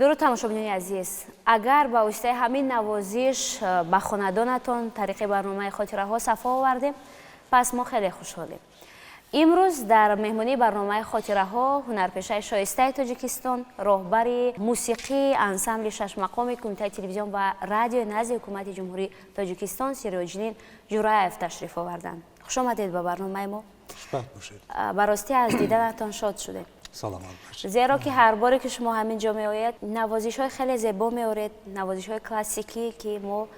Дуруд, тамошобинони азиз. Агар ба воситаи ҳамин навозиш ба хонадонатон тариқи барномаи «Хотираҳо» сафо овардем, пас мо хеле хушҳолем. Имрӯз дар меҳмонии барномаи «Хотираҳо» ҳунарпешаи шоистаи Тоҷикистон, роҳбари мусиқии ансамбли шашмақоми Кумитаи телевизион ва радиои назди Ҳукумати Ҷумҳурии Тоҷикистон Сироҷиддин Ҷураев ташриф оварданд. Хуш омадед ба барномаи мо. Ба ростӣ, аз диданатон шод шудем. Саломат бошед. Зеро ки ҳар боре ки шумо ҳамин ҷо меоед, навозишҳои хеле зебо меоред, навозишҳои классикӣ, ки мо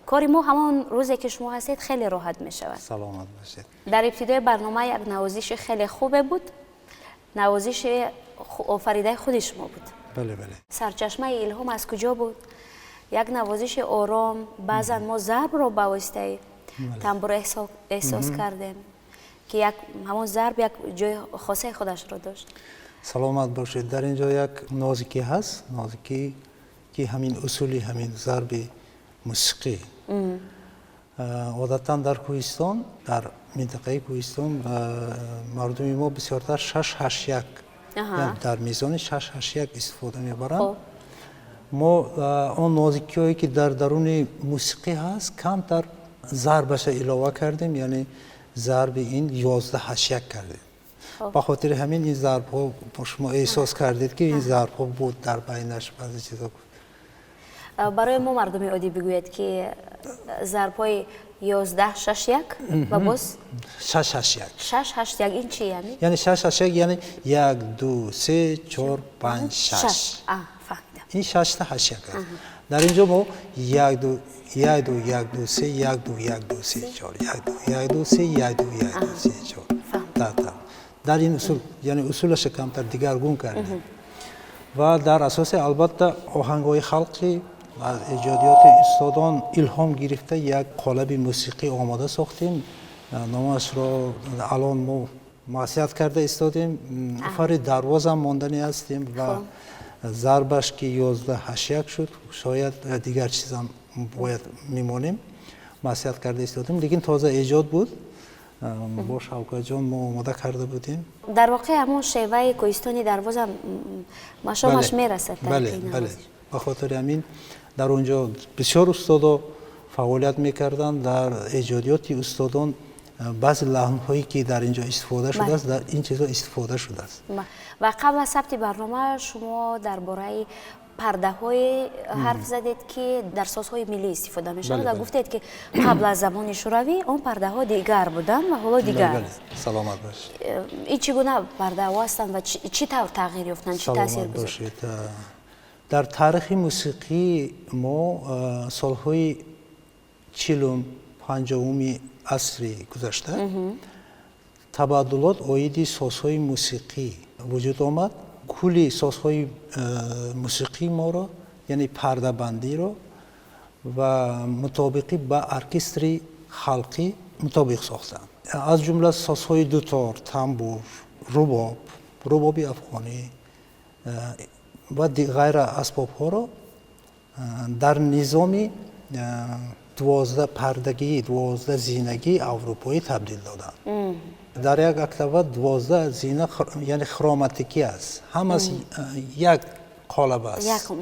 кори мо ҳамон рӯзе ки шумо ҳастед, хеле роҳат мешавад. Саломат бошед. Дар ибтидои барнома як навозиши хеле хубе буд, навозиши офаридаи худи шумо буд. Бале, бале. Сарчашмаи илҳом аз куҷо буд? Як навозиши ором, баъзан мо зарбро ба воситаи тамбура эҳсос кардем, ки як ҳамон зарб як ҷои хосаи худашро дошт. Саломат бошед. Дар ин ҷо як нозикӣ ҳаст, нозикӣ, ки ҳамин усули ҳамин зарби мусиқӣ. Одатан дар кӯҳистон, дар минтақаи кӯҳистон, мардуми мо бисёртар 6-8-1, дар мезони 6-8-1 истифода мебаранд. Мо он нозикиҳое, ки дар даруни мусиқӣ ҳаст, камтар зарбаша илова кардем, яъне зарби ин 11-8-1 кардем. Ба хотири ҳамин ин зарбҳо шумо эҳсос кардед, ки ин зарбҳо буд дар байнаш баъзе чизо. Барои мо, мардуми оддӣ, бигӯед, ки зарбҳои 11-6-1 ва боз 6-8-1. 6-8-1 ин чи яъне? Яъне 6-8-1, яъне як, ду, се, чор, панҷ, шаш. Фаҳмидам. Ин шашта ҳашт як аст. Дар ин ҷо мо як, ду, як, ду, як, ду, се, як, ду, як, ду, се, чор, як, ду, як, ду, се, як, ду, як, ду, се, чор. Дар ин усул, яъне усулаша камтар дигаргун кардем ва дар асоси, албатта, оҳангҳои халқӣ, аз эҷодиёти устодон илҳом гирифта, як қолаби мусиқӣ омода сохтем. Номашро алон мо маслиҳат карда истодем. Фари Дарвозам мондани ҳастем ва зарбаш ки 11-8-1 шуд, шояд дигар чизам бояд мемонем, маслиҳат карда истодем, лекин тоза эҷод буд, бо Шавкатҷон мо омода карда будем. Дар воқеъ ҳамон шеваи кӯҳистони Дарвозам машомаш мерасад. Бале, бале. Ба хотири ҳамин дар он ҷо бисёр устодо фаъолият мекарданд. Дар эҷодиёти устодон баъзе лаҳнҳое, ки дар ин ҷо истифода шудааст, дар ин чизо истифода шудааст. Ва қабл аз сабти барнома шумо дар бораи пардаҳое ҳарф задед, ки дар созҳои миллӣ истифода мешавад, ва гуфтед, ки қабл аз замони Шӯравӣ он пардаҳо дигар буданд ва ҳоло дигар. Саломат бошед. Ин чӣ гуна пардаҳо ҳастанд ва чӣ тавр тағйир ёфтанд, чӣ таъсир гузошт? Дар таърихи мусиқии мо солҳои 40-ум, 50-уми асри гузашта табаддулот оиди созҳои мусиқӣ вуҷуд омад. Кулли созҳои мусиқии моро, яъне пардабандиро ва мутобиқӣ ба оркестри халқӣ мутобиқ сохтанд. Аз ҷумла созҳои дутор, тамбур, рубоб, рубоби афғонӣ ва ғайра асбобҳоро дар низоми 12 пардагии, 12 зинагии аврупоӣ табдил доданд. Дар як октава 12 зина, яъне хроматикӣ аст, ҳамас як қолаб аст.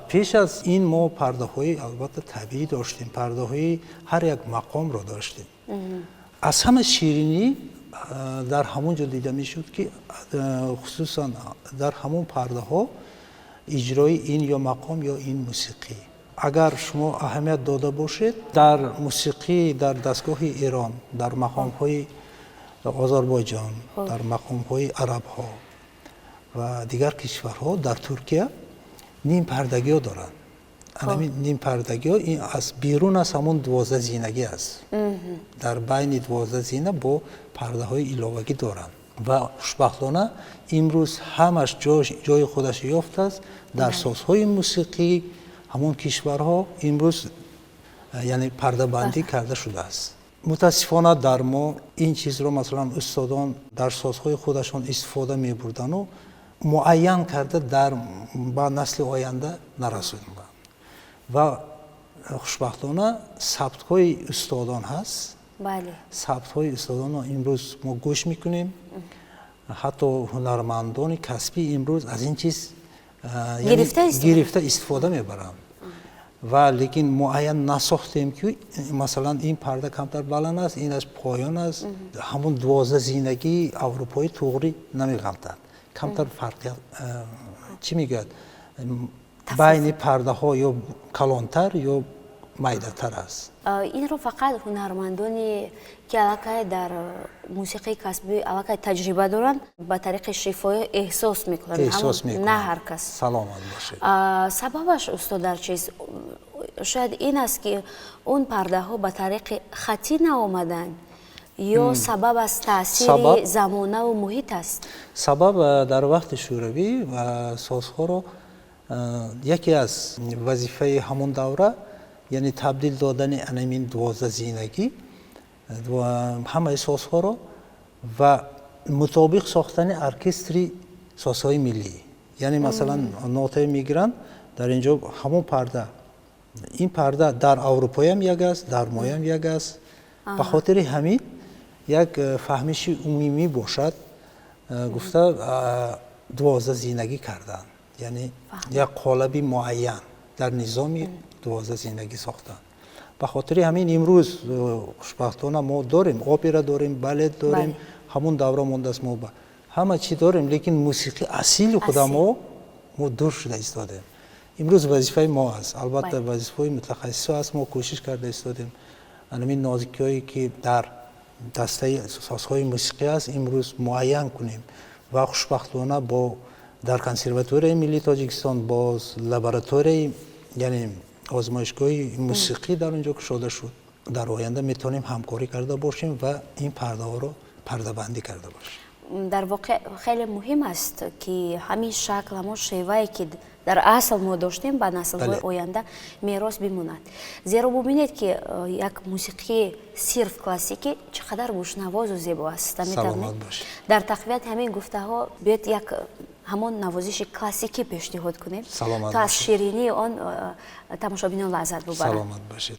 Пеш аз ин мо пардаҳои, албатта, табиӣ доштем, пардаҳои ҳар як мақомро доштем. Аз ҳама ширинӣ дар ҳамон ҷо дида мешуд, ки хусусан дар ҳамон пардаҳо иҷрои ин ё мақом ё ин мусиқӣ. Агар шумо аҳамият дода бошед, дар мусиқӣ дар дастгоҳи Эрон, дар мақомҳои Озарбойҷон, дар мақомҳои арабҳо ва дигар кишварҳо, дар Туркия нимпардагиҳо доранд. Ҳамин нимпардагиҳо ин аз берун аз ҳамон 12 зинагӣ аст, дар байни 12 зина бо пардаҳои иловагӣ доранд ва хушбахтона имрӯз ҳамаш ҷои худаш ёфтааст дар созҳои мусиқӣ ҳамон кишварҳо. Имрӯз, яъне, пардабандӣ карда шудааст. Мутаассифона, дар мо ин чизро, масалан, устодон дар созҳои худашон истифода мебурдану муайян карда дар ба насли оянда нарасонданд. Ва хушбахтона сабтҳои устодон ҳаст. Сабтҳои устодонро имрӯз мо гӯш мекунем. Ҳатто ҳунармандони касбӣ имрӯз аз ин чиз гирифта истифода мебаранд. Ва лекин муайян насохтем, ки масалан ин парда камтар баланд аст, ин аз поён аст. Ҳамон 12 зинагии аврупоӣ туғри намеғалтад, камтар фарқият, чӣ мегӯяд, байни пардаҳо ё калонтар, ё Майдатар аст. Инро фақат ҳунармандоне, ки аллакай дар мусиқии касбӣ аллакай таҷриба доранд, ба тариқи шифоӣ эҳсос мекунанд. Эҳсос мекунанд. На ҳар кас. Саломат бошед. Сабабаш, устод, дар чиз? Шояд ин аст, ки он пардаҳо ба тариқи хатӣ наомаданд, ё сабаб аз таъсири замонаву муҳит аст? Сабаб, дар вақти шӯравӣ созҳоро яке аз вазифаи ҳамон давра, яъне табдил додани анамин 12-зинагӣ ҳамаи созҳоро ва мутобиқ сохтани оркестри созҳои миллӣ. Яъне, масалан, нотае мегиранд, дар ин ҷо ҳамон парда, ин парда дар аврупоям як аст, дар моям як аст. Ба хотири ҳамин як фаҳмиши умумӣ бошад гуфта, 12-зинагӣ карданд, яъне як қолаби муайян дар низоми 12-зинагӣ сохтанд. Ба хотири ҳамин имрӯз хушбахтона мо дорем, опера дорем, балет дорем, ҳамон давра мондааст, мо ба ҳама чӣ дорем, лекин мусиқии асили худамо мо дур шуда истодем. Имрӯз вазифаи мо аст, албатта, вазифаи мутахассисо аст. Мо кӯшиш карда истодем, анамин нозикиҳое, ки дар дастаи созҳои мусиқӣ аст, имрӯз муайян кунем. Ва хушбахтона бо дар Консерваторияи миллии Тоҷикистон боз лабораторияи, яъне озмоишгоҳи мусиқӣ дар он ҷо кушода шуд. Дар оянда метавонем ҳамкорӣ карда бошем ва ин пардаҳоро пардабандӣ карда бошем. Дар воқеъ хеле муҳим аст, ки ҳамин шакл, ҳамон шевае, ки дар асл мо доштем, ба наслҳои оянда мерос бимонад. Зеро бубинед, ки як мусиқии сирф классикӣ чӣ қадар гӯшнавозу зебо аст. Дар тақвияти ҳамин гуфтаҳо биёед, як ҳамон навозиши классикӣ пешниҳод кунем, то аз ширинии он тамошобинон лаззат бубаранд. Саломат бошед.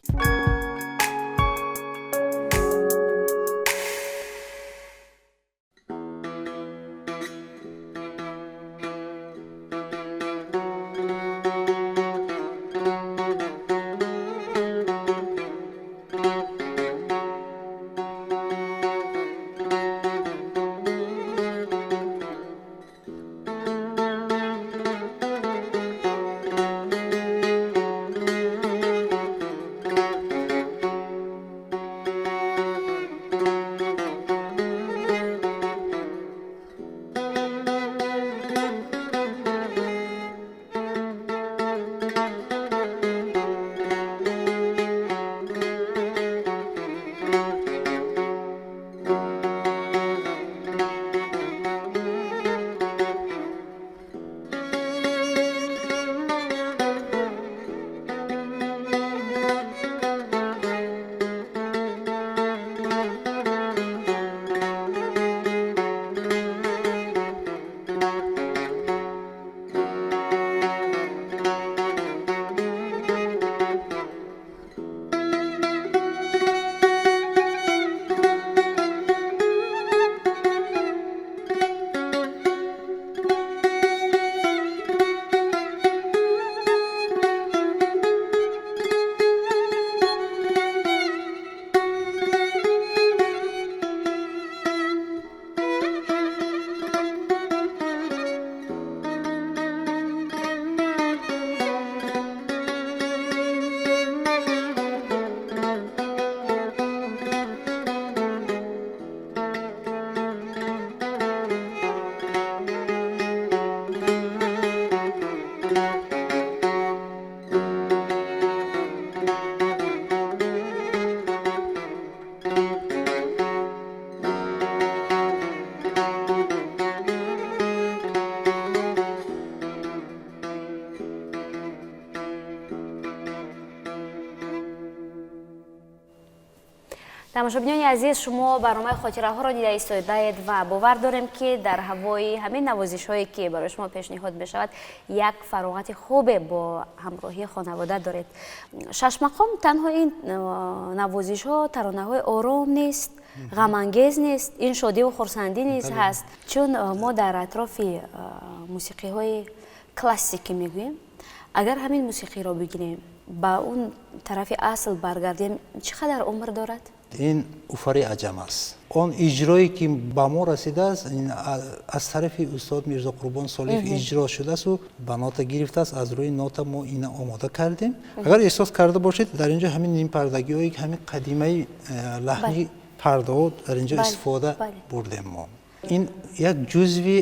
Тамошобинони азиз, шумо барномаи хотираҳоро дида истодаед ва бовар дорем, ки дар ҳавои ҳамин навозишҳое, ки барои шумо пешниҳод мешавад, як фароғати хубе бо ҳамроҳии хонавода доред. Шашмақом танҳо ин навозишҳо, таронаҳои ором нест, ғамангез нест, ин шодиву хурсандӣ низ ҳаст. Чун мо дар атрофи мусиқиҳои классикӣ мегӯем, агар ҳамин мусиқиро бигирем, ба он тарафи асл баргардем, чӣ қадар умр дорад? Ин Уфари аҷам аст. Он иҷрое ки ба мо расидааст, аз тарафи устод Мирзо Қурбон Солиев иҷро шудааст, ба нота гирифтааст. Аз рӯи нота мо ина омода кардем. Агар эҳсос карда бошед, дар инҷо ҳамин нимпардагиҳое, ҳамин қадимаи лаҳни пардаҳо дар инҷо истифода бурдем мо. Ин як ҷузви,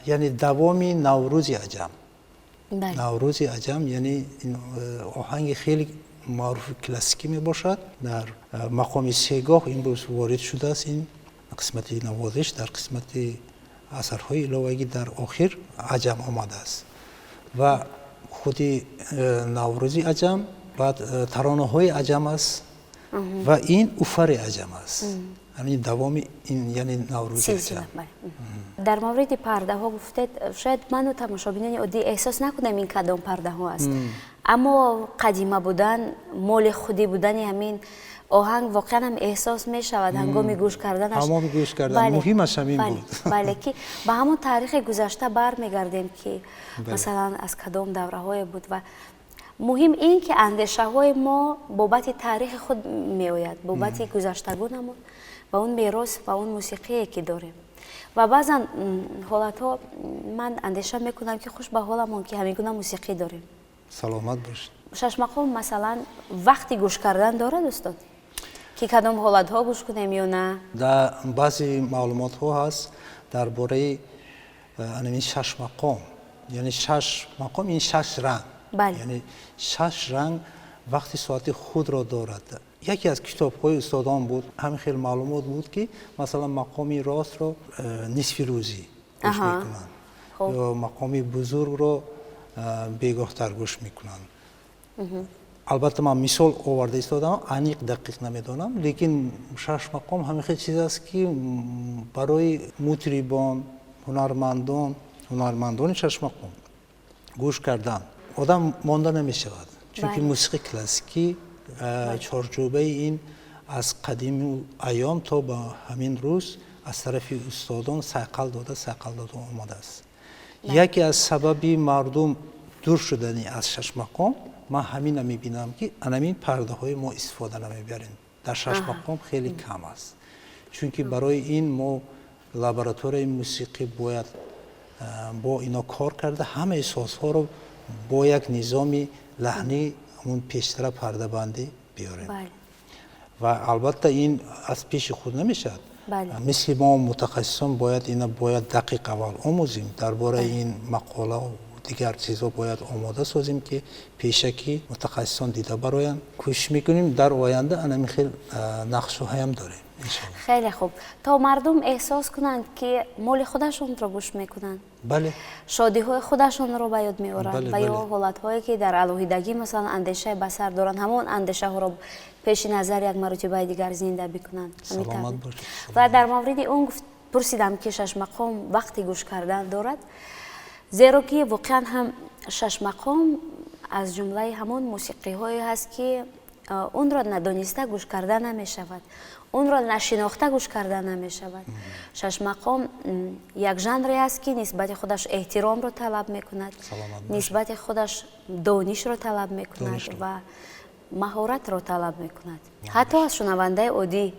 яъне давоми Наврӯзи аҷам. Наврӯзи аҷам, яъне оҳанги хеле маъруфи классикӣ мебошад. Дар мақоми сегоҳ имрӯз ворид шудааст ин қисмати навозиш, дар қисмати асарҳои иловагӣ дар охир аҷам омадааст ва худи Наврӯзи аҷам, баъд таронаҳои аҷам аст ва ин Уфари аҷам аст. Ҳамин давоми ин, яъне Наврӯзи аҷам. Дар мавриди пардаҳо гуфтед, шояд ману тамошобинони оддӣ эҳсос накунем ин кадом пардаҳо аст, аммо қадима будан, моли худӣ будани ҳамин оҳанг воқеан ҳам эҳсос мешавад ҳангоми гӯш карданаш. Ҳамоми гӯш кардан муҳимаш ҳамин буд. Бале, ки ба ҳамон таърихи гузашта бармегардем, ки масалан аз кадом давраҳое буд, ва муҳим ин ки андешаҳои мо бобати таърихи худ меояд, бобати гузаштагонамон ва он мерос ва он мусиқие ки дорем. Ва баъзан ҳолатҳо ман андеша мекунам, ки хуш ба ҳоламон, ки ҳамин гуна мусиқӣ дорем. Саломат бошед. Шашмақом масалан вақти гӯш кардан дорад, устод, ки кадом ҳолатҳо гӯш кунем ё на? Дар баъзе маълумотҳо ҳаст дар бораи анамин шашмақом, яъне шаш мақом, ин шаш ранг, яъне шаш ранг вақти соати худро дорад. Яке аз китобҳои устодон буд, ҳамин хел маълумот буд, ки масалан мақоми ростро нисфи рӯзӣ гӯш мекунанд ё мақоми бузургро бегоҳтар гӯш мекунанд. Албатта ман мисол оварда истодам, аниқ дақиқ намедонам, лекин шаш мақом ҳамин хел чиз аст, ки барои мутрибон, ҳунармандон, ҳунармандони шашмақом гӯш кардан одам монда намешавад, чунки мусиқии классикӣ чорчӯбаи ин аз қадими айём то ба ҳамин рӯз аз тарафи устодон сайқал дода, сайқал дода омадааст. Яке аз сабаби мардум дур шудани аз шашмақом ман ҳамина мебинам, ки анамин пардаҳои мо истифода намебарем дар шашмақом, хеле кам аст, чунки барои ин мо лабораторияи мусиқӣ бояд бо ино кор карда, ҳамаи созҳоро бо як низоми лаҳнӣ, ҳамун пештара пардабандӣ биёрем. Ва албатта ин аз пеши худ намешавад. Мисли мо мутахассисон бояд ина бояд дақиқ аввал омӯзем, дар бораи ин мақола, дигар чизҳо бояд омода созем, ки пешакӣ мутахассисон дида бароянд. Кӯшиш мекунем, дар оянда анамин хел нақшҳоям дорем. Хеле хуб, то мардум эҳсос кунанд, ки моли худашонро гӯш мекунанд, шодиҳои худашонро ба ёд меоранд ва ё ҳолатҳое ки дар алоҳидагӣ масалан андешае ба сар доранд, ҳамон андешаҳоро пеши назар як маротибаи дигар зинда бикунанд. Саломат бошед. Ва дар мавриди он пурсидам, ки шашмақом вақти гӯш кардан дорад, зеро ки воқеан ҳам шашмақом аз ҷумлаи ҳамон мусиқиҳое ҳаст, ки онро надониста гӯш карда намешавад, онро нашинохта гӯш карда намешавад. Шашмақом як жанре аст, ки нисбати худаш эҳтиромро талаб мекунад, нисбати худаш донишро талаб мекунад ва маҳоратро талаб мекунад. Ҳатто аз шунавандаи оддӣ,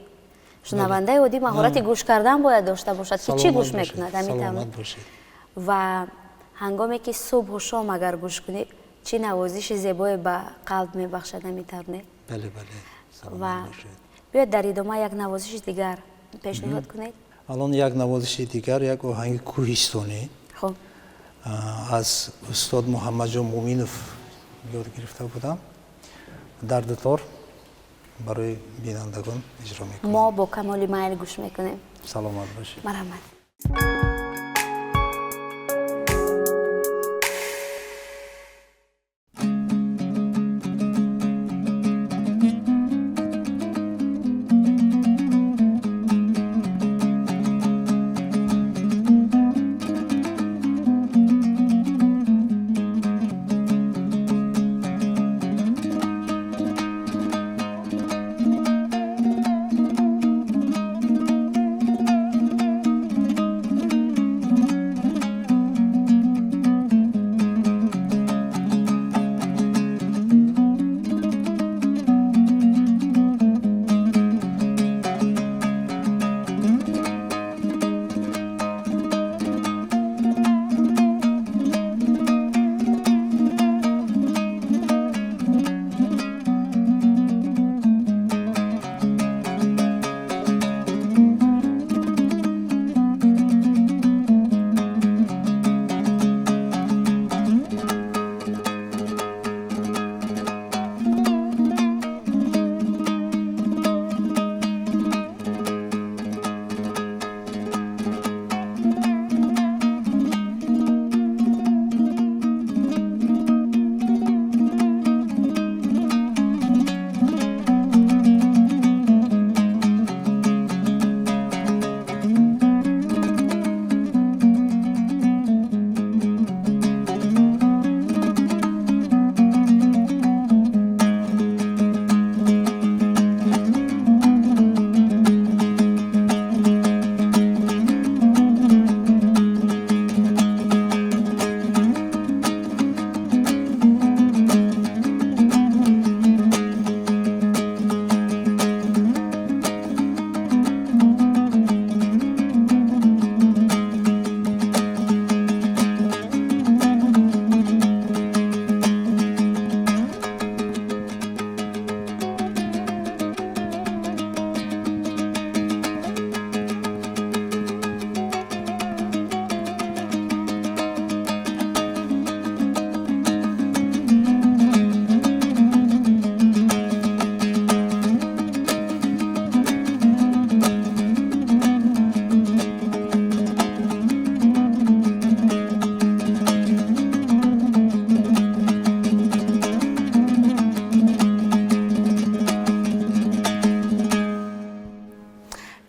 шунавандаи оддӣ маҳорати гӯш кардан бояд дошта бошад, ки чӣ гӯш мекунад. Ва ҳангоме ки субҳу шом агар гӯш кунӣ, чӣ навозиши зебое ба қалб мебахшад, ҳамин тавр не? Бале, бале. Ва биёед дар идома як навозиши дигар пешниҳод кунед. Алон як навозиши дигар, як оҳанги кӯҳистонӣ аз устод Муҳаммадҷон Муминов ёд гирифта будам, дар дутор барои бинандагон иҷро мекунам. Мо бо камоли майл гӯш мекунем. Саломат бошед. Марҳамат.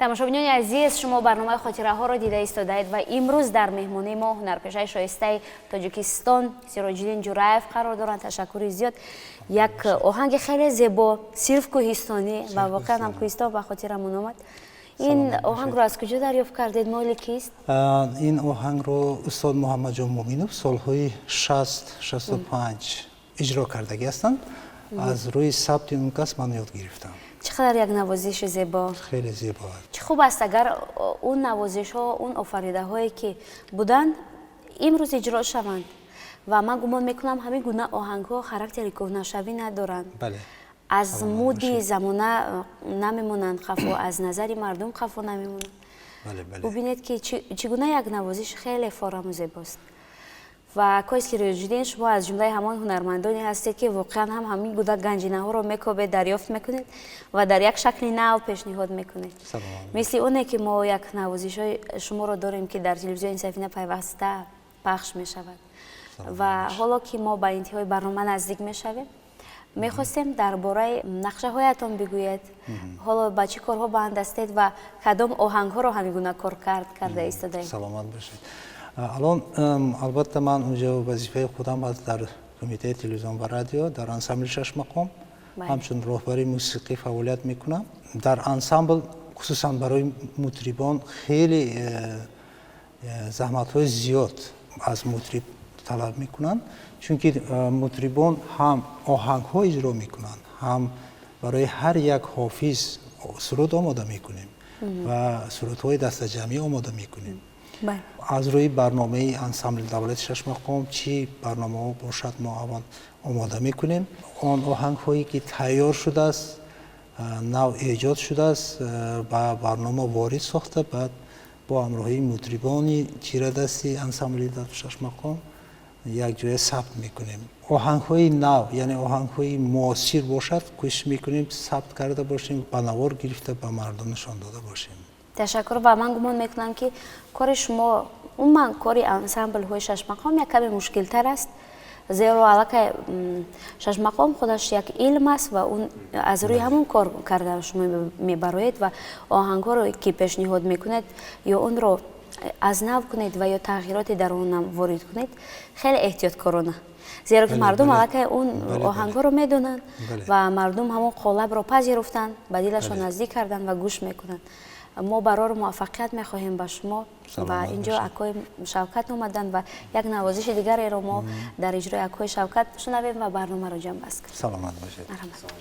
Тамошобинони азиз, шумо барномаи хотираҳоро дида истодаед ва имрӯз дар меҳмонии мо ҳунарпешаи шоистаи Тоҷикистон Сироҷиддин Ҷураев қарор доранд. Ташаккури зиёд. Як оҳанги хеле зебо, сирф кӯҳистонӣ ва воқеан ҳам кӯҳистон ба хотирамон омад. Ин оҳангро аз куҷо дарёфт кардед? Моли кист? Ин оҳангро устод Муҳаммадҷон Муъминов солҳои 60-65 иҷро кардагӣ ҳастанд. Аз рӯи сабти он кас ман ёд гирифтам. Чӣ қадар як навозиши зебо! Хеле зебо аст. Чӣ хуб аст, агар он навозишҳо, он офаридаҳое ки буданд, имрӯз иҷро шаванд. Ва ман гумон мекунам, ҳамин гуна оҳангҳо характери кӯҳнашавӣ надоранд. Аз муди замона намемонанд қафо, аз назари мардум қафо намемонанд. Бубинед, ки чӣ гуна як навозиш хеле фораму зебост. Ва акои Сироҷиддин, шумо аз ҷумлаи ҳамон ҳунармандоне ҳастед, ки воқеан ҳам ҳамин гуна ганҷинаҳоро мекобед, дарёфт мекунед ва дар як шакли нав пешниҳод мекунед. Мисли оне ки мо як навозишҳои шуморо дорем, ки дар телевизиони Сафина пайваста пахш мешавад. Ва ҳоло ки мо ба интиҳои барнома наздик мешавем, мехостем дар бораи нақшаҳоятон бигӯед. Ҳоло ба чӣ корҳо банд ҳастед ва кадом оҳангҳоро ҳамин гуна коркард карда истодаед? Саломат бошед. Алон албатта ман унҷо вазифаи худам аст дар Кумитаи телевизион ва радио, дар ансамбли Шашмақом ҳамчун роҳбари мусиқӣ фаъолият мекунам. Дар ансамбл хусусан барои мутрибон хеле заҳматҳои зиёд аз мутриб талаб мекунанд, чунки мутрибон ҳам оҳангҳо иҷро мекунанд, ҳам барои ҳар як ҳофиз суруд омода мекунем ва сурудҳои дастаҷамъӣ омода мекунем. Аз рӯи барномаи ансамбли давлати Шашмақом чӣ барномаҳо бошад, мо аввал омода мекунем. Он оҳангҳое ки тайёр шудааст, нав эҷод шудааст, ба барнома ворид сохта, баъд бо ҳамроҳии мутрибони чирадасти ансамбли давлати Шашмақом якҷоя сабт мекунем. Оҳангҳои нав, яъне оҳангҳои муосир бошад, кӯшиш мекунем сабт карда бошем, ба навор гирифта ба мардум нишон дода бошем. Ташаккур. Ва ман гумон мекунам, ки кори шумо, умуман кори ансамблҳои Шашмақом як каме мушкилтар аст, зеро аллакай Шашмақом худаш як илм аст ва он аз рӯи ҳамон кор карда шумо мебароед ва оҳангҳоро ки пешниҳод мекунед, ё онро аз нав кунед ва ё тағйироте дар он ворид кунед, хеле эҳтиёткорона, зеро ки мардум аллакай он оҳангҳоро медонанд ва мардум ҳамон қолабро пазируфтанд, ба дилашон наздик карданд ва гӯш мекунанд. Мо барору муваффақият мехоҳем ба шумо. Ва инҷо акои Шавкат омаданд ва як навозиши дигареро мо дар иҷрои акои Шавкат шунавем ва барномаро ҷамъбаст кунем. Саломат бошед. Марҳамат.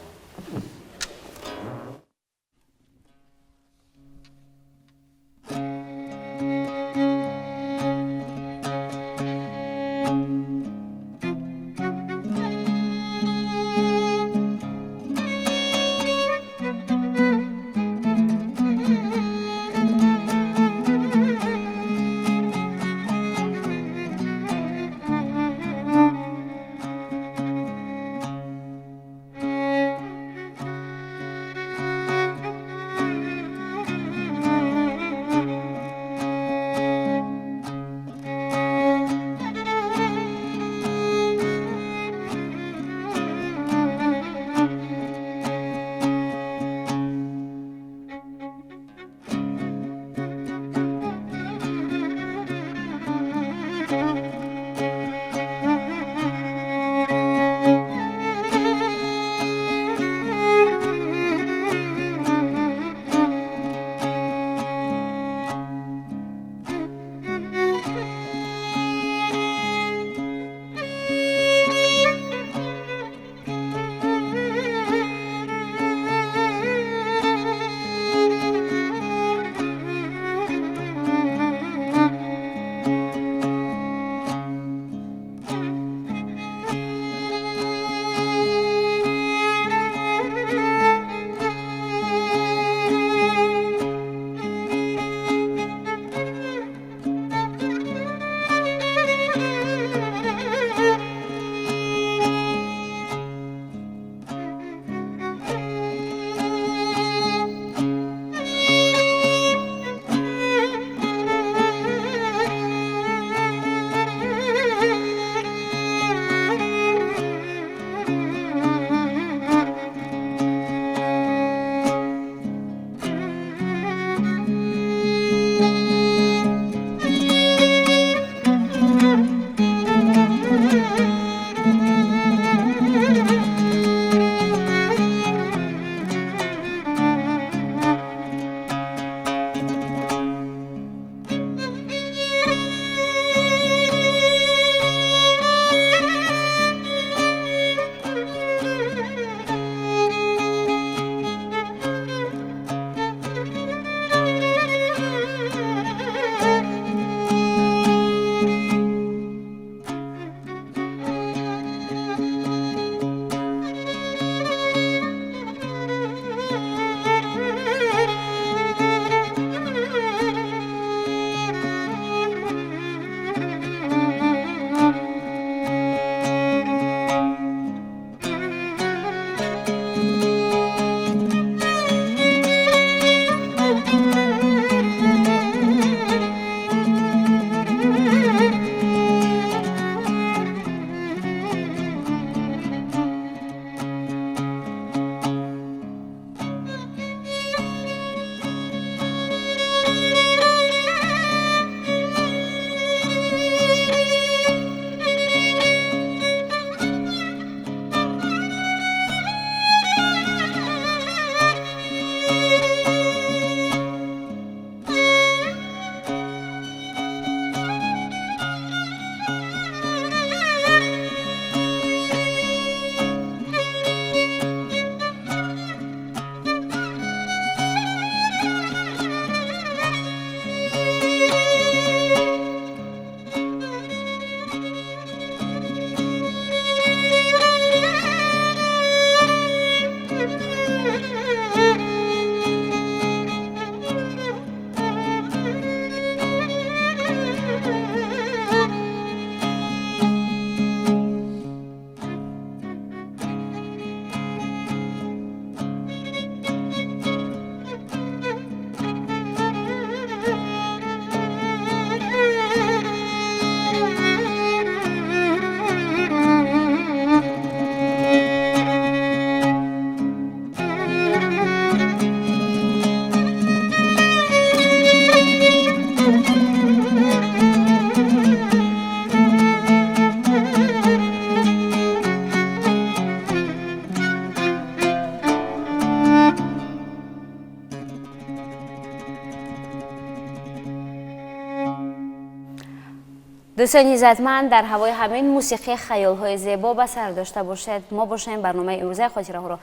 Дӯстони иззатманд, дар ҳавои ҳамин мусиқӣ хаёлҳои зебо ба сар дошта бошед. Мо бошем, барномаи имрӯзаи хотираҳоро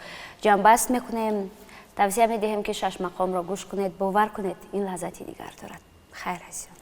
ҷамъбаст мекунем. Тавсия медиҳем, ки Шашмақомро гӯш кунед. Бовар кунед, ин лаззати дигар дорад. Хайр, азизон.